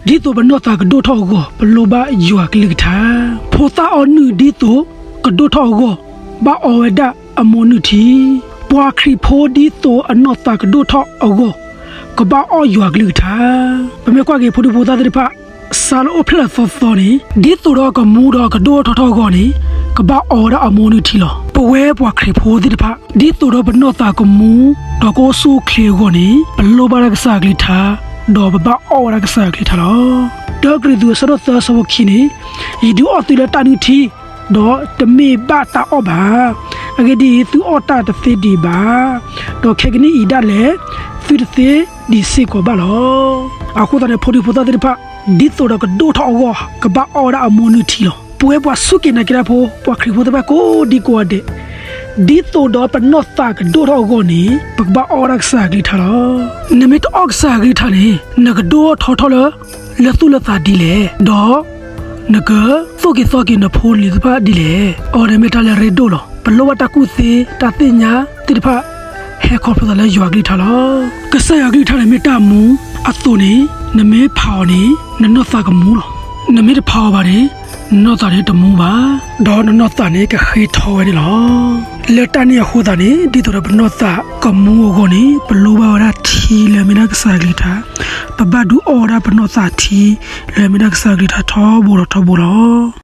ဒ်သိးပနီၢ်သးကဒိၣ်ထီၣ်အဂီၢ် ပလိၣ်ဘၣ်ယွၤကလုၢ်ကထါ. ဖိသၣ်အီၣ်နုၢ်ဒ်သိးကဒိၣ်ထီၣ်အဂီၢ် ဘၣ်အီဝဲဒၣ်အမိၢ်နုၢ်ထံ. ပှၤခရံာ်ဖိဒ်သိးအနီၢ်သးကဒိၣ်ထီၣ်အဂီၢ် ကဘၣ်အီၣ်ယွၤကလုၢ်ကထါ. ပမ့ၢ်ကွၢ်က့ၤဖိဒံဖိသၣ်သ့ၣ်တဖၣ် စးလၢအိၣ်ဖျဲၣ်လီၤသီသီန့ၣ် ဒ်သိးဒီးကမူဒီးကဒိၣ်ထီၣ်ထီထီၣ်အဂီၢ်န့ၣ် ကဘၣ်အီဝဲဒၣ်အမိၢ်နုၢ်ထံလီၤ. ပဝဲပှၤခရံာ်ဖိသ့ၣ်တဖၣ် ဒ်သိးဒီးပနီၢ်သးကမူ ဒီးကအိၣ်ဆူၣ်အိၣ်ချ့အဂီၢ်န့ၣ် ပလိၣ်ဘၣ်ဒၣ်ကစၢ်ယွၤကလုၢ်ကထါ ဒီးပဘၣ်အီဝဲဒၣ်ကစၢ်ယွၤကလုၢ်ကထါလီၤ. တၢကရံၣ်သူးအဆၢဒိၣ်သၢအဆၢဖိခံန့ၣ်, ယဒုးအီၣ်သုလၢတၢ်နုၢ်ထံ, ဒီးတမ့ၢ်ဘၣ်တၢ်အီၣ်ဘၣ်. အဂ့ၢ်ဒ်အံၤ, သုအီၣ်တၢ်တသ့ဒံးဘၣ်. ဒီးခဲကနံၣ်အံၤဒၣ်လဲာ်, သုတသ့ဒံးစ့ၢ်ကီးဘၣ်လီၤ. အဃိသတးန့ၣ် ဖိဒံဖိသၣ်သ့ၣ်တဖၣ်, ဒ်သိးဒီးကဒိၣ်ထီၣ်အဂီၢ် ကဘၣ်အီၣ်ဝဲဒၣ်အမိၢ်နုၢ်ထံလီၤ. ပဝဲပှၤစူၢ်က့ၤနာ်က့ၤတၢ်ဖိ, ပှၤခရံာ်ဖိသ့ၣ်တဖၣ်ကိးဒံကိးဂၤဒဲး, ဒ်သိးဒီးပနီၢ်သးကဒိၣ်ထီၣ်အဂီၢ်န့ၣ် ပကဘၣ်အီၣ်ဝဲဒၣ်ကစၢ်ယွၤကလုၢ်ကထါလီၤ. နမ့ၢ်တအီၣ်ကစၢ်ယွၤကလုၢ်ကထါန့ၣ် နကဒိၣ်ထီၣ်ထီထီၣ်လၢ လၢသူၣ်လၢသးဒ်လဲၣ်, ဒီး နကသိၣ်က့ၤသီက့ၤနဖိနလံၤသ့ၣ်တဖၣ်ဒ်လဲၣ်. အဝဲန့ၣ်မ့ၢ်တၢ်လၢအရ့ဒိၣ်လီၤ. ပလိၣ်ဘၣ်တၢ်ကူၣ်သ့ တၢ်သ့ၣ်ညါသ့ၣ်တဖၣ် ဟဲခီဖျိသးလၢယွၤကလုၢ်ကထါလီၤ. ကစၢ်ယွၤကလုၢ်ကထါန့ၣ်မ့ၢ်တၢ်မူအသိးန့ၣ်, နမ့ၢ်ဖးအီၤန့ၣ် နနီၢ်သးကမူလီၤ. နမ့ၢ်တဖးအီၤဘၣ်န့ၣ် နနီၢ်သးန့ၣ်တမူဘၣ်, ဒီးနနီၢ်သးန့ၣ်ကဃ့ထီဝဲန့ၣ်လီၤ. လၢတၢ်န့ၣ်အဃိသတးန့ၣ် ဒ်သိးဒီးပနီၢ်သးကမူအဂီၢ်န့ၣ် ပလိၣ်ဘၣ်ဝဲဒၣ်ထံလၢအမ့ၢ်ဒၣ်ကစၢ်ယွၤကလုၢ်ကထါ, ပဘၣ်ဒုးအီၣ်ဝဲဒၣ်ပနီၢ်သးထံလၢအမ့ၢ်ဒၣ်ကစၢ်ယွၤကလုၢ်ကထါထီဘိဒီးထီဘိလီၤ.